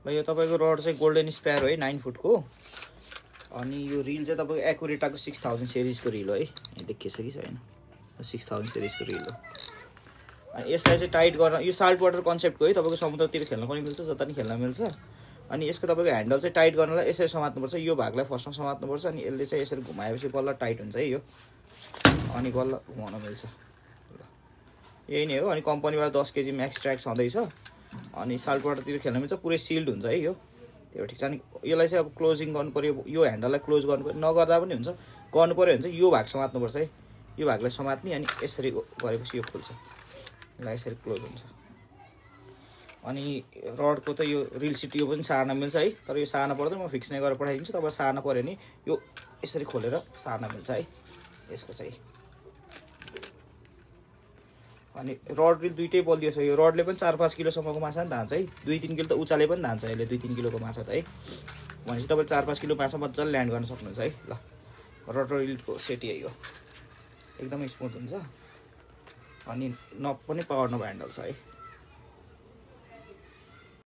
ल यो तपाईको रड चाहिँ गोल्डन स्प्यारो है 9 फुटको अनि यो रिल चाहिँ तपाईको एक्युरेटाको 6000 सिरिजको रिल हो है यहाँ देखिएछ कि छैन 6000 सिरिजको रिल हो अनि यसलाई चाहिँ टाइट गर्न यो साल्ट वाटर कन्सेप्टको है तपाईको समुद्रतिर खेल्न पनि मिल्छ जता नि खेल्न मिल्छ अनि यसको तपाईको ह्यान्डल चाहिँ टाइट गर्नलाई यसरी समात्नुपर्छ यो भागलाई फर्स्टमा समात्नुपर्छ अनि यसले चाहिँ यसरी घुमाएपछि बल्ल टाइट हुन्छ है यो अनि बल्ल घुमाउन मिल्छ यही नै हो अनि कम्पनीबाट 10 केजी म्याक्स ट्र्याक छँदैछ अनि साल्ट वाटरतिर खेल्न मिल्छ पुरै सिल्ड हुन्छ है यो त्यो ठिक छ अनि यसलाई चाहिँ अब क्लोजिङ गर्नु पर्यो यो ह्यान्डललाई क्लोज गर्नु पर्यो नगर्दा पनि हुन्छ गर्नु पर्यो भने चाहिँ यो भाग समात्नुपर्छ है यो भागलाई समात्ने अनि यसरी गरेपछि यो खुल्छ ल यसरी क्लोज हुन्छ अनि रडको त यो रिल सिट यो पनि सार्न मिल्छ है तर यो सार्न पर्दैन म फिक्स नै गरेर पठाइदिन्छु तपाईँ सार्न पर्यो नि यो यसरी खोलेर सार्न मिल्छ है यसको चाहिँ अनि रड रिल दुईटै बलियो छ यो रडले पनि 4-5 किलोसम्मको माछा नि धान्छ है 2-3 किलो त उचाले पनि धान्छ यसले 2-3 किलोको माछा त है भनेपछि तपाईले 4-5 किलो माछा मजाले ल्यान्ड गर्न सक्नुहुन्छ है ल रड रिलको सेट यही हो एकदमै स्मुथ हुन्छ अनि नप पनि पावर नभ ह्यान्डल छ है